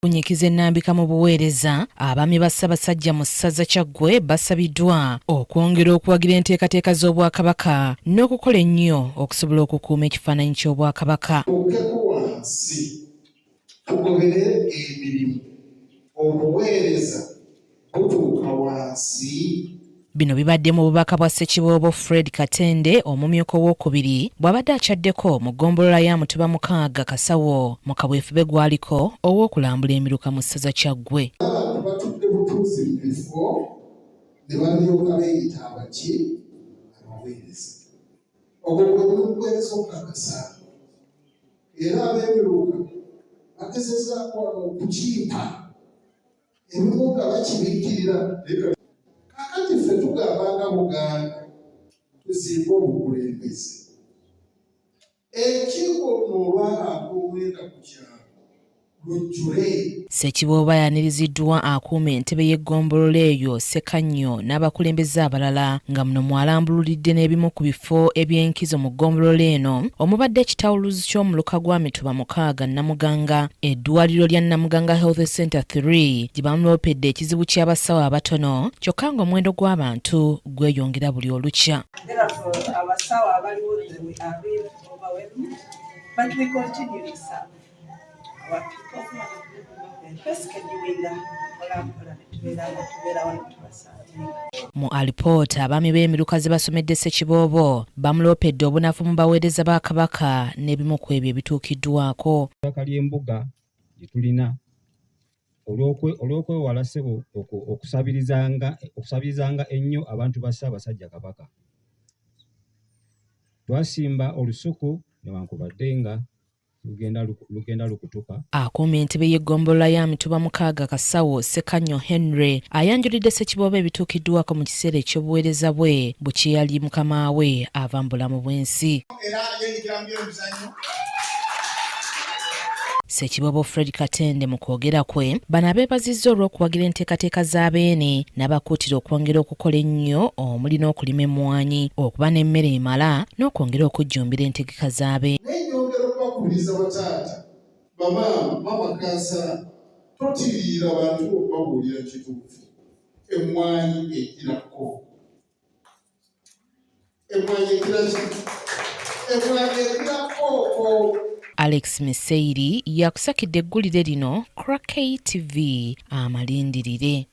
Kunyikiza ennambika mu buweereza, abaami ba Ssaabasajja mu ssaza Kyaggwe basabiddwa okwongera okuwagira enteekateeka z'Obwakabaka n'okukola ennyo okusobola okukuuma ekifaananyi ky'Obwakabaka. Tukkeko wansi tugoberere emirimu, obuweereza butuuka wansi. Bino bibadde mu bubaka bwa Ssekiboobo Fred Katende omumyuka owookubiri bw'abadde akyaddeko mu ggombolola ya Mutuba Mukaaga Kasawo mu kaweefube gw'aliko ow'okulambula emiruka mu ssaza Kyaggwe. Abantu batudde butuuzi mu bifo ne balyoka beeyita abaki abaweereza. Ogwo gwe mulimu gw'ensi okukakasa. Era ab'emiruka bagezezaako wano okukimpa ebimu nga bakibikkirira. Kaakati ffe tugamba nga Buganda tuzimbe obukulembeze. Enkiiko luno olw'abantu 90 ku kyalo lujjule. Ssekiboobo ayaniriziddwa akuuma entebe y'eggombolola eyo Ssekannyo n'abakulembeze abalala nga muno mw'alambululidde n'ebimu ku bifo eby'enkizo mu ggombolola eno omubadde ekitawuluzi ky'omuluka gwa Mituba 6 Namuganga, eddwaliro lya Namuganga Health Centre 3 gye bamuloopedde ekizibu ky'abasawo abatono kyokka ng'omuwendo gw'abantu gweyongera buli olukya. Therefore, abasawo abaliwo, we are really overwhelmed, but we continue to serve our people. Tweschedulinga mpola mpola ne tubeera nga tubeerawo ne tubaservinga. Mu alipoota abaami b'emiruka ze basomedde Ssekiboobo, bamuloopedde obunafu mu baweereza ba Kabaka n'ebimu ku ebyo ebituukiddwako. Ettaka ly'embuga lye tulina olw'okwewala, ssebo, okusabirizanga ennyo abantu ba Ssaabasajja Kabaka. Twasimba olusuku newankubadde nga lugenda lukutuka. Akuuma entebe y'eggombolola ya Mituba 6 Kasawo Ssekannyo Henry ayanjulidde Ssekiboobo ebituukiddwako mu kiseera eky'obuweereza bwe bwe yali mukama we ava mu bulamu bw'ensi. Era yenyigira mu byemizannyo. Ssekiboobo Fred Katende mu kwogera kwe, bano abeebazizza olw'okuwagira enteekateeka za Beene n'abakuutira okwongera okukola ennyo omuli n'okulima emmwanyi, okuba n'emmere emala n'okwongera okujjumbira entegeka za Beene. Naye nyongera okubakubiriza, bataata, bamaama, mama kansala, totiriira bantu okubabuulira kituufu. Emmwanyi egirako, emmwanyi egira ki? Emmwanyi egirako. Alex Miseiri yakusakidde eggulire lino, Crack TV amalindirire.